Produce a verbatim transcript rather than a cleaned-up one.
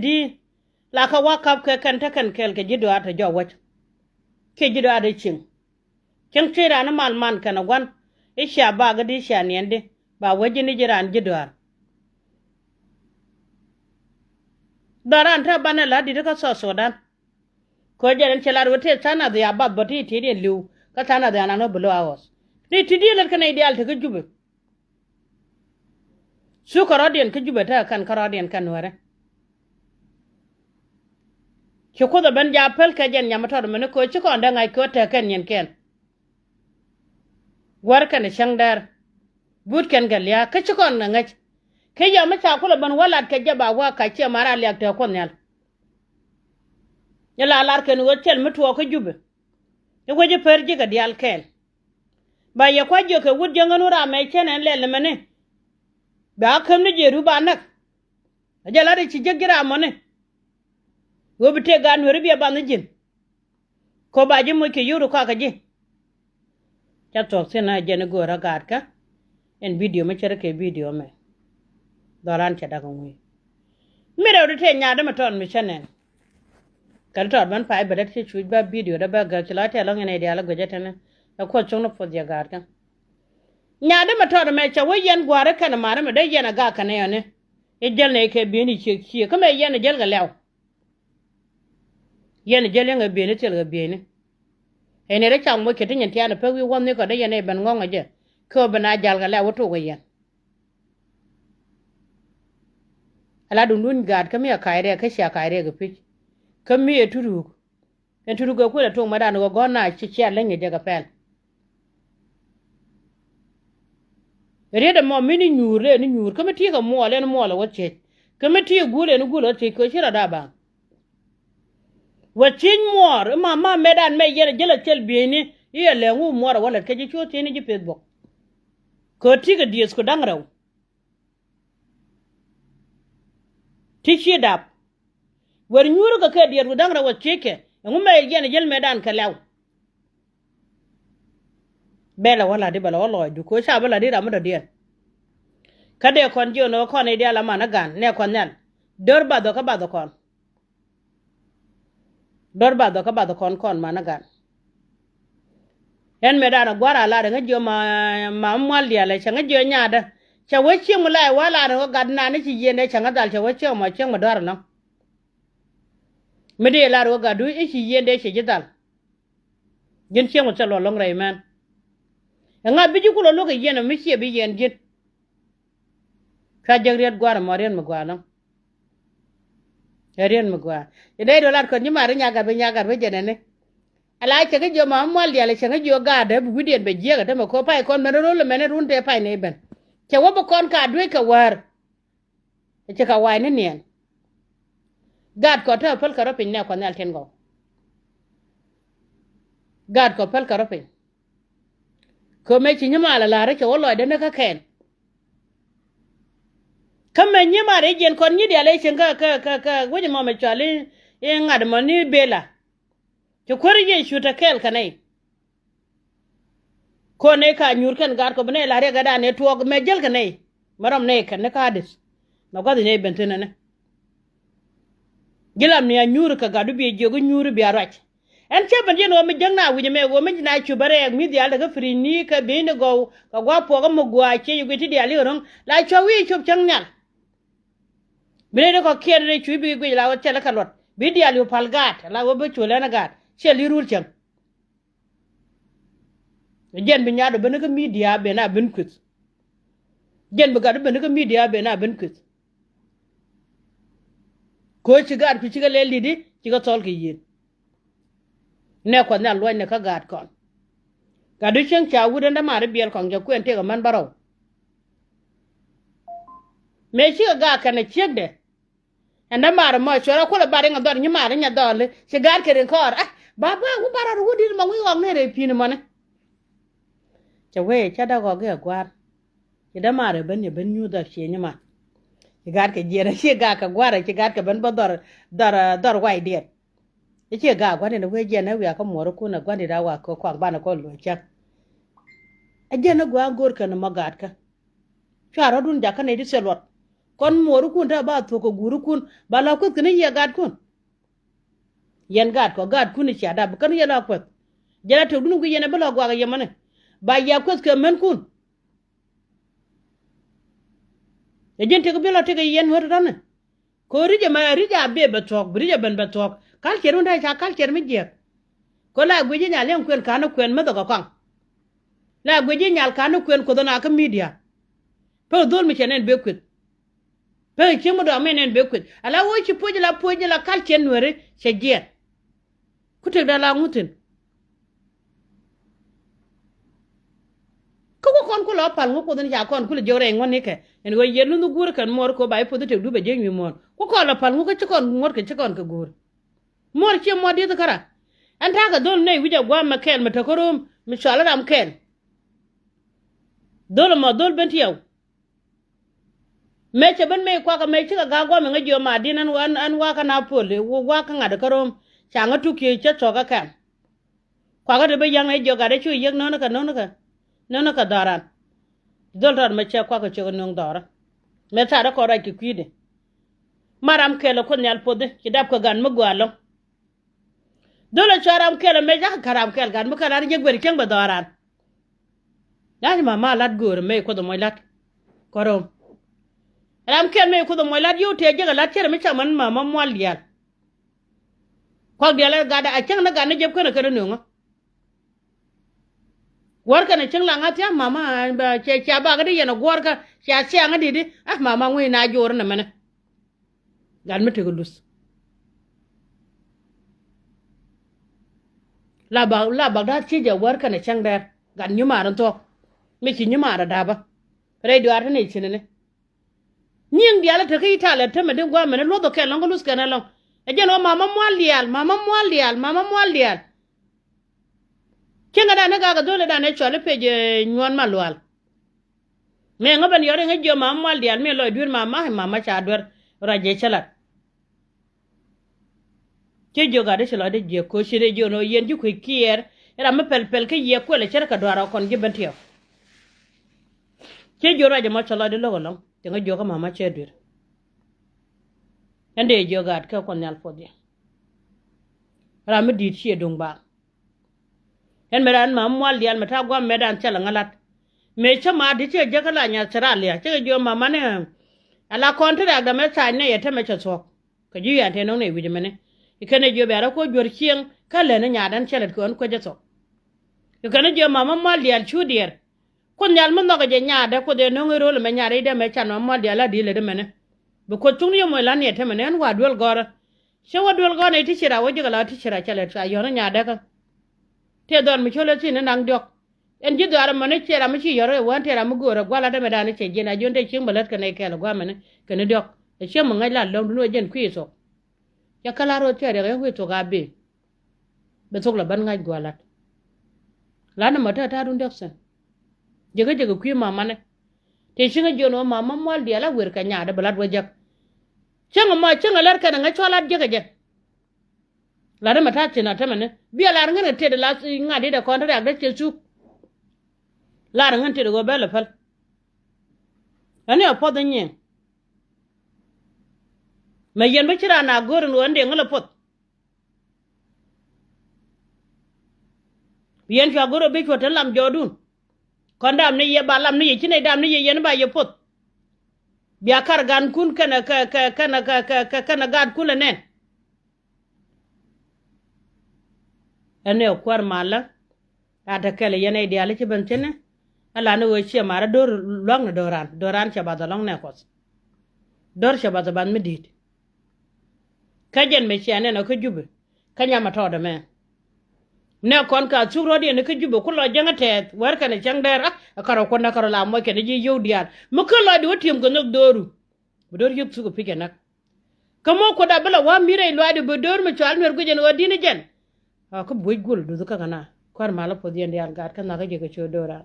di la kä wakap kɛ kɛn te kɛn kɛɛl kɛ ji̱ dɔaar te jɔk wäc. Kiɛ ji̱ dɔaar te cieŋ. Cieŋ ci raan i̱ mal man kɛn ɛ gua̱n i̱ cia bak i̱ di cia niɛn di ba wäc ji̱n i̱ ji̱ raan ji̱ dɔaar. Dhɔran te banɛ la̱t di̱t kä South Sudan. Kɛ jɛn in cɛ lat wä tëë tha̱a̱ŋ nath ya bath bä ti ti̱i̱t in li̱w kä tha̱a̱ŋ nath ya nan wä bi lo̱ a ɣɔth. Ni ti̱i̱t di̱i̱t lät kä nɛy diaal te kä Jubɛ. Thuk kärɔɔdiɛn kä Jubɛ te kɛn kärɔɔdiɛn kɛn Nuäärɛ. Ci Kuoth ɛ ben ja päl kɛ jɛn nyam mi tɔt mɛni kɛ ɣöö ci kɔn dee ŋa̱c kɛ ɣöö tekɛ kɛn nyinkɛn. Guäär kɛnɛ cäŋ dɛr. But kɛn kɛ lia̱a̱ kä ci kɔn ɛ ŋäc. Kä yɔm mi ca kulɛ ben wä lat kɛ jɛ ba wä kac ciɛ mara liak te Kuoth Nhial. Ni la lar kɛn ɣöö thil mi tuɔɔk kä Jubɛ. I̱ wec i̱ per ji̱ kɛ diaal kɛɛl. Ba yɛ kua̱c jiök kɛ wut jiäŋä nu ram mɛ cän ɛn lɛl ɛmɛni. Ba käm ni jiɛ ru ba näk. A jɛ lat i̱ ci jiäk ji̱ ram mɔni. Ɣöö bi tëë gaat Nueeri biɛ banhi ji̱n. Kɔ ba ji̱ moc kɛ yio̱w ri kɔakä ji̱. Ca thuɔ̱k thi̱n a jɛn i̱ göörä gaatkä. Ɛn bidio mi cärä kɛ bidio mɛ. Dhɔran cɛ dak iŋui̱. Mi rɛw di tëë nyaatdä mi tɔt mi cä nɛn. Kɛ di tɔt bän pay bɛ lät ci cuc bä bidio dä bä gäk ci la tɛl ɣän in ɛ diaal i̱ guecä tɛnɛ. Ɛ kuɔth cuŋni puɔth yɛ gaatkä. Nyaatdä mi tɔt mɛ cɛ wä yɛn gua̱a̱ri kɛn ma̱a̱ri mi dee yɛn ɛ gak kɛn ɛ yɔni. I̱ jäl nɛ kɛ bi̱i̱ni ciek ciek kä mɛ yɛn ɛ jäl kɛ lɛw. Yɛn jäl yɛn ɛ bieyni thil kɛ bieyni. Ɛn ɛ rɛ cam moc kɛ ti nyin tiaani pek wi̱i̱ wänh ni kɔn dee yɛn ɛ ben ŋɔ̱ŋ ɛ jɛ. Kɛ ɣöö ben a jal kɛ lɛ wä tok ɛ yɛn. Ala duŋdun gaat kä mi a kac rɛɛk kä cia kac rɛɛk ɛ pi̱c. Kä mi ɛ turuk. Ɛn turuk ɛ kuël ɛ tok mɛ dan ɣöö gɔ̱r na ci cia leny ɛ jɛ kɛ pɛl. Riet ɛmɔ mi ni nyuur lɛ ni nyuur kä mi ti kɛ muɔɔl ɛn muɔɔl ɛ wä thiec. Kä mi ti gul ɛn gul ɛ wä thiec kɛ ci rɔ da baŋ. Wä thiec muɔɔr ima ma mɛt an mɛ yɛn ɛ jälɛ thil bieyni i̱ ɛ lɛŋ wä muɔɔr ɛ wä lät kɛ ji̱ cuɔ thiecni ji̱ Facebook. Kɛ ti kɛ dieth ku da̱ŋ rɛw. Ti ci dap. Wer nyuuri kɛ kɛ dieth ku da̱ŋ rɛw wä thiec kɛ ɛŋu mɛ yɛn ɛ jäl mɛt an kɛ lɛw. Bɛl ɛ wä la̱t i̱ bɛl ɛ wä lɔɔcdu ko̱ ca bi la̱t i̱ ram mi dɔ̱diɛn. Kä dee kɔn jiön ɣä kɔn i̱ diaal aman i̱ gan nɛ kɔn nhial. Dör bath ɔ kä bath ɔ kɔn. Dör bath ɔ kä bath ɔ kɔn kɔn man i̱ gan. Ɛn mëë dan ɛ gua̱r a lar ɛŋä jiö ma ma mual diaal ɛ cɛ ŋä jiö nyaatdä. Cɛ wä cieŋ mi la ɛ wä lar ɛŋä gat naan i̱ ci yieen dee cɛ ŋä dhal cɛ wä cieŋ mɔ cieŋ mi dɔ̱r ɛnɔ. Mi dee lar ɣä gatdu i̱ ci yieen dee ci ji̱ dhal. Ji̱n cieŋ wä thil luɔl lɔ̱ŋ rɛy mɛn. Ɛŋa bi ji̱ kulɔ luäk kɛ yieen ɔ mi ciɛ bi yieen ji̱n. Cua jek riet gua̱a̱r ɛmɔ riet mi gua̱a̱r lɔ̱ŋ. Ɛ riet mi gua̱a̱r. Ci dee duɔl lat kɔn ji̱ ma̱a̱r i̱ nyagat bi nyagat bi jɛn ɛni. Ala cɛ kä jiɔ ma mual diaal cɛ kä jiɔ gaat dee bi wi̱diɛn bɛ jiɛk ɛ tämɛ ko̱ pay kɔn mɛn ro̱l ɛmɛn run tëë pay nɛy ben. Cɛ wä bi kɔn ka duec kɛ wäär. Ɛ ci ka wa̱a̱y ni niɛn. Gaatkɔ te päl kɛ rɔ piny nɛ kɔ nhial tin gɔw. Gaatkɔ päl kɛ rɔ piny. Kɛ mɛ ci nyimaal a la̱r cɛ wä lɔcdä ni kä kɛn. Kä mɛ nyimaal rɛy jiɛn kɔn nyi diaal ɛ cieŋ kä kä kä kä wec mɔ mɛ cual i̱ ŋa̱t mɔ ni bela. Ci kuäär Yecu te kɛɛl kɛ nɛy. Kɔn nɛy ka nyuur kɛn gaat kɔ bi nɛy la riɛk ɛ dan nɛy tuɔɔk mɛ jäl kɛ nɛy. Mɛ rɔm nɛy kɛn ni ka di̱th. Mɛ gua̱th nɛy ben thi̱n ɛnɛ. Ji̱ lam ni a nyuur kɛ gatdu bi jiök i̱ nyuur i̱ bi a ruac. Ɛn cä ben jiɛn ɣöö mi jäŋ na wi̱c ɛmɛ ɣöö mi na cup bä rɛɛk mi dhiaal te kä piri̱c ni kɛ bi̱i̱ni gɔw kɛ gua̱a̱p puɔk ɛmɔ gua̱a̱c ciɛ yi guic ti diaal i̱ ɣöö ro̱ŋ la cua̱ wi̱i̱ cop cäŋ nhial. Bi nɛy ti kɔ̱kiɛn rɛy cuc bikɛ guic la ɣöö thilɛ kɛ luɔt bi diaal yo̱ pa̱l gaat la ɣöö bi cuɔl ɛn ɛ gaat thil i̱ rul cäŋ. Jɛn bi nyaat ɔ ben kä midia ben a ben kueth. Jɛn bi gat ɔ ben kä midia ben a ben kueth. Ko̱ ci gaat ku cikɛ lɛl di̱t i̱ cikɛ thɔl kɛ yieen. Nɛ kuath nhial luɔcnɛ kä gaat kɔn. Gat du cieŋ ca wut ɛn dämaari biɛl kɔŋ jɛ kuɛn tëëk ɛmän bärɔw. Mëë cikɛ gaak kɛnɛ ciekdɛ. Ɛn dämaari mɔ cuɛ rɔ kulɛ bar in a dhɔr nyimaari nyɛ dhɔli ci gaat kɛ rin kɔɔr a ba ba wut bar rɔ wut di̱t mɔ wi̱i̱ ɣɔk ni rɛy pi̱i̱n mɔni. Cɛ wee cä däk ɣɔk i̱ a gua̱a̱r. Ci dämaari ben yɛ ben nyuuth dhɔr cië nyimaar. Ci gaat kɛ jiɛn ci gaat kɛ gua̱a̱r ci gaat kɛ ben bä dhɔr dhɔr dhɔr wac diɛn. I̱ ciɛ gaak gua̱ndit ni wee jiɛn ni wiakä muɔɔrikun ɛ gua̱ndit a wakä kuak banɛ kɔn luɔ̱c cäŋ. Ɛ jiɛn ni gua̱a̱k go̱o̱r kɛn mɔ gaatkä. Cua rɔ̱dun jakä nɛy ti thil luɔt. Kɔn muɔɔrikun te ba thuɔ̱k kɛ guurikun ba la kueth kɛ ni yɛ gaatkun. Yɛn gaatkɔ gaatkun i̱ cia dap bi kän yɛ la kueth. Jɛn a tëkdun guic yɛn ɛ bi la guak ɛ yɛmɛni. Ba yɛ kueth kɛ mänkun. Ɛ ji̱n tëk bi la tëk yɛn nuɔ̱t tɔ̱ni. Kɛ ɣöö ri̱c ɛmɛ ri̱c a bɛ bɛ thuɔ̱k bi ri̱c ɛ ben bɛ thuɔ̱k. Culture wun te ca culture mi jiɛk. Kɛ la guic i̱ nyal yɛn kuɛn ka̱n i̱ kuɛn mi dhɔk ɛ kɔaŋ. La guic i̱ nyal ka̱n i̱ kuɛn kuoth ɛn a kä media. Pek dhol mi cɛ nɛn bɛ kueth. Pek cieŋ mi dɔam mi nɛn bɛ kueth ala wee ci puɔ̱c ala puɔ̱c ala culture nuɛri cɛ jiɛk. Ku tëkda la ŋuthin. Kä ku kɔn ku la pal ŋu kuoth in ca kɔn ku lɛ jiök rɛy ŋuɔ̱t nikɛ ɛn ɣöö yɛ lunh guur kɛn muɔr kɛ ɣöö ba i̱ puɔth i̱ tëkdu bɛ jiäk nyui̱ muɔ̱ɔ̱n ku kɔn la pal ŋu kä ci kɔn ŋuɔ̱t kɛ ci kɔn kɛ guur. Muɔr ciɛ muɔr dieth kära. Ɛn ta̱a̱ kɛ dhol nɛy wi̱c a gua̱a̱m mɛ kɛɛl mɛ te kä ro̱o̱m mi cɔal i̱ ram kɛɛl. Dhol ɛmɔ dhol ben tiɛw. Mëë cɛ ben mëë kuakä mëë cikɛ ga̱a̱ gua̱a̱m ɛŋä jiɔ ma di̱n ɛn wakä na puɔl wakä ŋa̱t kä ro̱o̱m. Ca ŋä tuk kiɛ cä thɔkä kɛm. Kuakä te bi ya̱ŋ ɛ jiɔ gat ɛ cu yiëk no̱o̱nikɛ no̱o̱nikɛ no̱o̱nikɛ dhɔran. Dhol tɔt mɛ cɛ kuakä cɛ kɛ no̱o̱ŋ dhɔrä. Mɛ thaat ɛ kɔn ruac kɛ kui̱dɛ. Ma ram kɛl ɛ kuoth nhial puɔthi ci dap kɛ gan mi gɔaa ɛlɔ̱ŋ. Dhol ɛ cua ram kɛl ɛ mec akɛ kä ram kɛl gat mi kä ran jek ber cieŋ bɛ dhɔran. Ya̱c mama lat göörä mec kuoth ɛ muɔc lat. Kɔrom. Ram kɛl mec kuoth ɛ muɔc lat yio̱w tëë jek ɛ lat cärɛ mi cam ɛn mama mual diaal. Kuak diaal ɛ gat ɛ cäŋ ni gat ni jep känɛ känɛ nöŋä. Guɔ̱rkɛ ni cäŋ la ŋa̱th thia̱a̱ŋ mama. Cia bakä di yɛn ɛ guɔ̱rkä cia thia̱a̱ŋ di di. Ah mama ŋui̱ na jo̱o̱r ni mɛnɛ. Gat mi tekɛ luth. La bak la bak da̱a̱t ciec ɛ wär kɛnɛ cäŋ dɛr gat nyimaar in thuɔ̱k. Mi ci nyimaar ɛ da̱a̱pä rɛy duaar ti nɛy cinini. Nyiŋ diaal ɛ tekä Italia temɛ di gua̱a̱mɛn in luɔth ɔ kɛn lɔ̱ŋ kä luth kɛn ɛlɔ̱ŋ. Ɛ jɛn ɣöö mama mual diaal mama mual diaal mama mual diaal. Cieŋɛ dan ni gak ɛ dho̱l ɛ dan ɛ cual i̱ pec ɛ nyuɔ̱ɔ̱n ma lual. Mëë ŋä ben yɔr iŋä jiö mama mual diaal mi lɔc duer mama i̱ mama ca duer. Ruac jɛ cä lat. Cä jiök gat i̱ ci lɔcdä jiäk ko̱ ci rɛy jiön ɣöö yɛn ji̱ kuec kiɛɛr. I̱ ram mi pɛl pɛl kä yiëë kuɛl ɛ cärä kɛ duaar ɔ kɔn ji̱ ben tiɛɛk. Cä jiök ruac ɛmɔ cä lɔcdä lo̱k ɛlɔ̱ŋ cɛ ŋä jiök kä mama cɛ duer. Ɛn dee jiök gat kä kuɔth nhial puɔth yɛ. Ram mi di̱i̱t ciɛ duŋ baaŋ. Ɛn mɛ ran ma mual diaal mɛ ta̱a̱ guam mɛ dan thil ŋä lat. Mëë cä ma di cɛ jäkä la nyath cɛ ral lia̱a̱ cä kɛ jiö mamani. Ala kɔn ti rɛ̈ɛ̈kdä mɛ tha̱a̱c nɛy ɛ te mɛ cɛ thuɔ̱k. Kɛ ji̱ yɛn te nɔŋ nɛy wi̱c mɛni. Kɛnɛ jiö bɛ̈ɛ̈r ɛ kuɔ juör cieŋ kä lɛn ni nyaat ɛn cɛ lät kɛ ɣän kuecä thuɔ̱k. Kɛnɛ jiö mama mual diaal cu diɛɛr. Kuoth nhial mi nhɔkɛ jɛ nyaatdä kuoth ëë no̱ŋ i̱ ro̱l ɛmɛ nyaat i̱ dɛmɛ can mɛ mual diaal a di̱i̱t lät ɛmɛnɛ. Bi kuoth cuŋni yɛ moc la̱t ni ɛ tämɛnɛ ɛn wa̱a̱ duel gɔ̱rä. Cä wä duel gɔ̱rä ni ti ci ra wä ji̱ kɛ la ti ci ra cɛ lɛ ca yɔ̱n i̱ nyaatdä kä. Tëë dhɔr mi cä lɛ thi̱n i̱ naŋ diɔ̱k. Ɛn ji̱ dhɔaar ɛmɔni ciɛ ram mi ci yɔ̱r ɛ wään tëë ram mi göörä gua̱l la̱t ɛmɛ da̱a̱n i̱ cɛ jiɛn a jiön tëë cieŋ bɛ lät kɛ nɛy kɛɛl ɛ gua̱a̱mɛnɛ kɛn i̱ diɔ̱k. Ɛ cieŋ mi ŋäc lat lɔ̱ŋ dun wä jiɛn kui̱ thuɔ̱k. Cɛ kä la̱r ɣöö cɛ riɛk ɛn kui̱ thuɔ̱k a bëë. Bɛ thok la bän ŋa̱c gua̱a̱lat. Lanɛ mɔ te ta̱a̱dun diɔk thi̱n. Jekä jekä kui̱ mamanɛ. Tëë cieŋä jiön ɣöö mama mual diaal a wer kɛ nyaatdä bɛ lat wä jäk. Cäŋ ɛmɔ cäŋ ɛ lär kɛn ɛ ŋäc cua lat jekä jɛ. Lat ɛmɛ ta̱a̱ thi̱n a tämɛni bia lar ŋän kɛ tet ɛ la ŋa̱t dit ɛ kɔn te riakdä cɛ thuk. Lar ŋän tet ɛ ɣöö bɛ lɛ päl. Ɛn ni ɛ puɔth ɛ nyiëŋ. Mɛ yɛn bä ci raan a go̱o̱r ɛn ɣöö ɛn dee ŋä lɛ puɔth. Yɛn cua go̱r ɛ bi cuɔt te lam jɔɔdun. Kɔn dam ni yɛ ba lam ni yɛ ci nɛy dam ni yɛ yɛn ba yɛ poth. Bia kar gankun kɛnɛ kɛ kɛ kɛnɛ kɛ kɛ kɛnɛ gaatkun lɛ nɛn. Ɛn ɛ kuäär malä. A te kɛl yɛn nɛy diaal ci ben thi̱n. Ɛ la ni ɣöö ciɛ marä do̱r lua̱ŋni do̱ran do̱ran cɛ bath ɛlɔ̱ŋ nɛ kuɔth. Do̱r cɛ bath ɛ bath mi di̱i̱t. Kä jɛn mëë cia nɛn ɔ kä Jubɛ kä nyam ɛ tɔɔdɛ mɛ. Nɛ kɔn ka thuk rɔ̱diɛn kä Jubɛ ku lɔ jäŋä tɛɛth wär kɛnɛ cäŋ dɛɛr a kärɔ kuɔ̱nä kärɔ la muɔc kɛnɛ ji̱ yio̱w diaal mi kä lɔcdɛ wä ti̱em kɛ nhök dho̱o̱ru. Bi do̱r yio̱k thuk ɛ pi̱c ɛ näk. Kä mɔ kuɔt a bi la wa̱a̱ mi̱i̱t rɛy luaacdɛ bi do̱r mi cual nuɛr guic ɛn ɣöö di̱n ɛ jɛn. A kä buɔ̱c guol duth kä kɛna kua̱r malä puɔth yɛn diaal gaat kä nhak kä jɛ kɛ cio̱o̱k do̱ran.